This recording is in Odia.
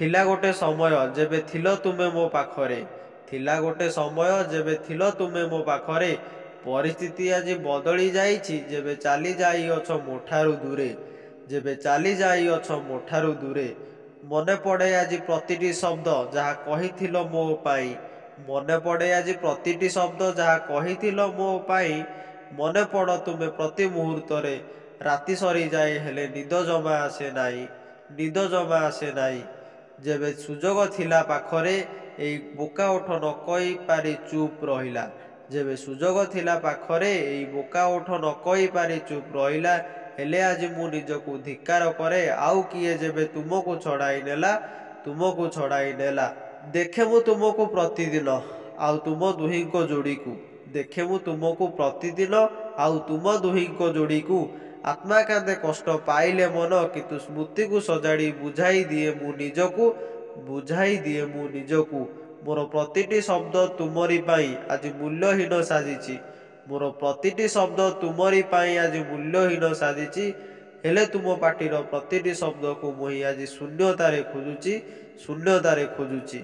ଥିଲା ଗୋଟେ ସମୟ ଯେବେ ଥିଲ ତୁମେ ମୋ ପାଖରେ। ଥିଲା ଗୋଟେ ସମୟ ଯେବେ ଥିଲ ତୁମେ ମୋ ପାଖରେ। ପରିସ୍ଥିତି ଆଜି ବଦଳି ଯାଇଛି ଯେବେ ଚାଲି ଯାଇଅଛ ମୋଠାରୁ ଦୂରେ। ଯେବେ ଚାଲି ଯାଇଅଛ ମୋଠାରୁ ଦୂରେ। ମନେ ପଡ଼େ ଆଜି ପ୍ରତିଟି ଶବ୍ଦ ଯାହା କହିଥିଲ ମୋ ପାଇଁ। ମନେ ପଡ଼େ ଆଜି ପ୍ରତିଟି ଶବ୍ଦ ଯାହା କହିଥିଲ ମୋ ପାଇଁ। ମନେ ପଡ଼ ତୁମେ ପ୍ରତି ମୁହୂର୍ତ୍ତରେ। ରାତି ସରିଯାଏ ହେଲେ ନିଦ ଜମା ଆସେ ନାହିଁ। ନିଦ ଜମା ଆସେ ନାହିଁ। ଯେବେ ସୁଯୋଗ ଥିଲା ପାଖରେ ଏଇ ବୋକା ଓଠ ନ କହିପାରି ଚୁପ୍ ରହିଲା। ଯେବେ ସୁଯୋଗ ଥିଲା ପାଖରେ ଏଇ ବୋକା ଓଠ ନ କହିପାରି ଚୁପ୍ ରହିଲା। ହେଲେ ଆଜି ମୁଁ ନିଜକୁ ଧିକ୍କାର କରେ ଆଉ କିଏ ଯେବେ ତୁମକୁ ଛଡ଼ାଇ ନେଲା, ତୁମକୁ ଛଡ଼ାଇ ନେଲା। ଦେଖେ ମୁଁ ତୁମକୁ ପ୍ରତିଦିନ ଆଉ ତୁମ ଦୁହିଁଙ୍କ ଯୋଡ଼ିକୁ। ଦେଖେ ମୁଁ ତୁମକୁ ପ୍ରତିଦିନ ଆଉ ତୁମ ଦୁହିଁଙ୍କ ଯୋଡ଼ିକୁ। ଆତ୍ମା କାନ୍ଦେ କଷ୍ଟ ପାଇଲେ ମନ, କିନ୍ତୁ ସ୍ମୃତିକୁ ସଜାଡ଼ି ବୁଝାଇ ଦିଏ ମୁଁ ନିଜକୁ, ବୁଝାଇ ଦିଏ ମୁଁ ନିଜକୁ। ମୋର ପ୍ରତିଟି ଶବ୍ଦ ତୁମରି ପାଇଁ ଆଜି ମୂଲ୍ୟହୀନ ସାଜିଛି। ମୋର ପ୍ରତିଟି ଶବ୍ଦ ତୁମରି ପାଇଁ ଆଜି ମୂଲ୍ୟହୀନ ସାଜିଛି। ହେଲେ ତୁମ ପାଟିର ପ୍ରତିଟି ଶବ୍ଦକୁ ମୁହିଁ ଆଜି ଶୂନ୍ୟତାରେ ଖୋଜୁଛି, ଶୂନ୍ୟତାରେ ଖୋଜୁଛି।